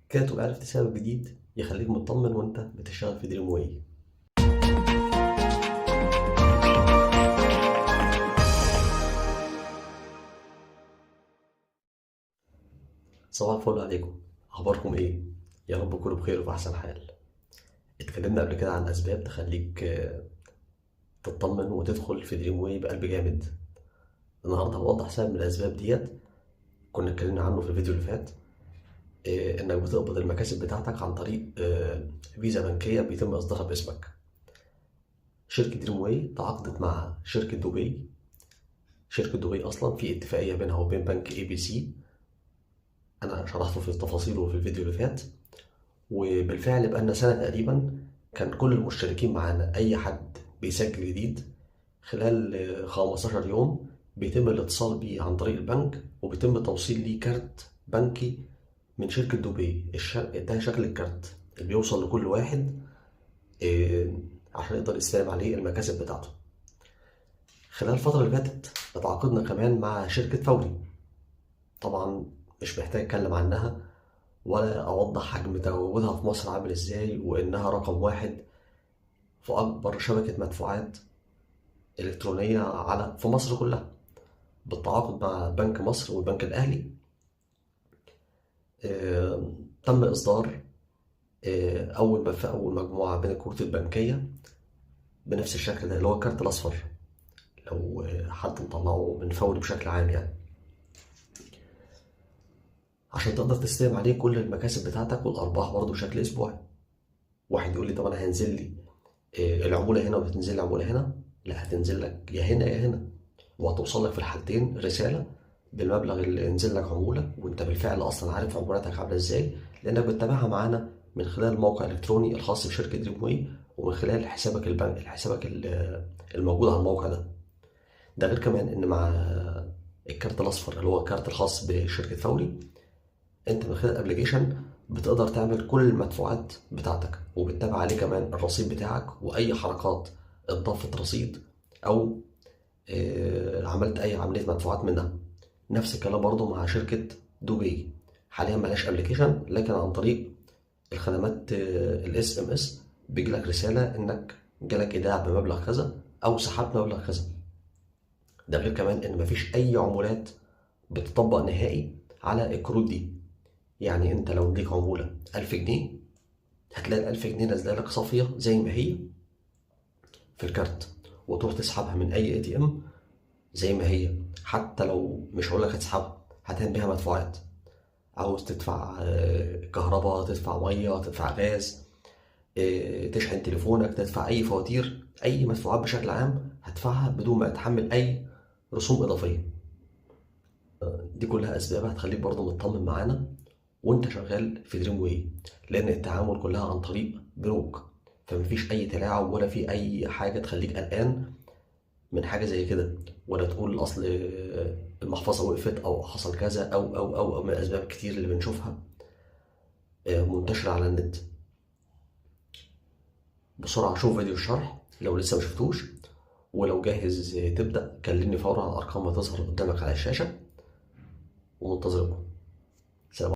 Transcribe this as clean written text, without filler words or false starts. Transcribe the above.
كده تبقى عرفت سبب جديد يخليك مطمن وانت بتشتغل في دريم واي. صباح الفل عليكم، اخباركم ايه؟ يا رب تكونوا بخير وفي احسن حال. اتكلمنا قبل كده عن اسباب تخليك تطمن وتدخل في دريم واي بقلب جامد. النهارده هوضح سبب من الاسباب ديت كنا اتكلمنا عنه في الفيديو اللي فات، انك بتقبض المكاسب بتاعتك عن طريق فيزا بنكيه بيتم اصدارها باسمك. شركة دريم واي تعاقدت مع شركة دبي. شركة دبي اصلا في اتفاقية بينها وبين بنك ABC، انا شرحته في تفاصيله في الفيديو اللي فات. وبالفعل بقالنا سنة تقريبا كان كل المشتركين معانا، اي حد بيسجل جديد خلال 15 يوم بيتم الاتصال بيه عن طريق البنك، وبيتم توصيل ليه كارت بنكي من شركة دبي. ده شكل الكارت اللي بيوصل لكل واحد عشان يقدر يستلم عليه المكاسب بتاعته. خلال الفترة اللي فاتت اتعاقدنا كمان مع شركة فوري، طبعا مش محتاج اتكلم عنها ولا اوضح حجم تواجدها في مصر عامل ازاي، وانها رقم واحد في اكبر شبكة مدفوعات الكترونية في مصر كلها، بالتعاقد مع بنك مصر والبنك الاهلي. تم اصدار اول مجموعة من الكروت البنكية بنفس الشكل ده اللي هو الكارت الاصفر، لو حد مطلعه من فوري بشكل عام يعني، عشان تقدر تستلم عليه كل المكاسب بتاعتك والارباح برضه بشكل اسبوعي. واحد يقول لي طب انا هينزل لي العمولة هنا وبتنزل لي العمولة هنا؟ لا، هتنزل لك يا هنا يا هنا، وهتوصل لك في الحالتين رسالة بالمبلغ اللي نزل لك عمولة، وانت بالفعل اصلا عارف عمولاتك عامله ازاي لانك بتتابعها معانا من خلال الموقع الالكتروني الخاص بشركه دريم واي، ومن خلال حسابك البنك، حسابك الموجود على الموقع ده. ده غير كمان ان مع الكارت الاصفر اللي هو الكارت الخاص بشركه فوري، انت من خلال ال application بتقدر تعمل كل المدفوعات بتاعتك، وبتتابع عليه كمان الرصيد بتاعك واي حركات اضافه رصيد او عملت اي عملية مدفوعات منها. نفس الكلام برضو مع شركة دبي، حاليا ملهاش application، لكن عن طريق الخدمات ال SMS بيجي لك رسالة انك جالك ايداع بمبلغ كذا او سحبت مبلغ كذا. ده غير كمان ان مفيش اي عمولات بتطبق نهائي على الكروت دي. يعني انت لو ليك عمولة 1000 جنيه هتلاقي ال 1000 جنيه نازله لك صافية زي ما هي في الكارت، وتروح تسحبها من اي ATM زي ما هي. حتى لو مش هقول لك هتسحبها، هتعمل بيها مدفوعات. عاوز تدفع كهرباء، تدفع مية، تدفع غاز، تشحن تليفونك، تدفع اي فواتير، اي مدفوعات بشكل عام هتدفعها بدون ما تحمل اي رسوم اضافية. دي كلها اسباب هتخليك برضه مطمن معانا وانت شغال في دريم واي، لان التعامل كلها عن طريق بنوك، فمفيش اي تلاعب ولا في اي حاجة تخليك قلقان من حاجة زي كده، ولا تقول اصل المحفظة وقفت او حصل كذا او او او, أو من اسباب كتير اللي بنشوفها منتشرة على النت. بسرعة شوف فيديو الشرح لو لسه ما شفتوش، ولو جاهز تبدا كلمني فورا على الارقام اللي تظهر قدامك على الشاشة، ومنتظركم.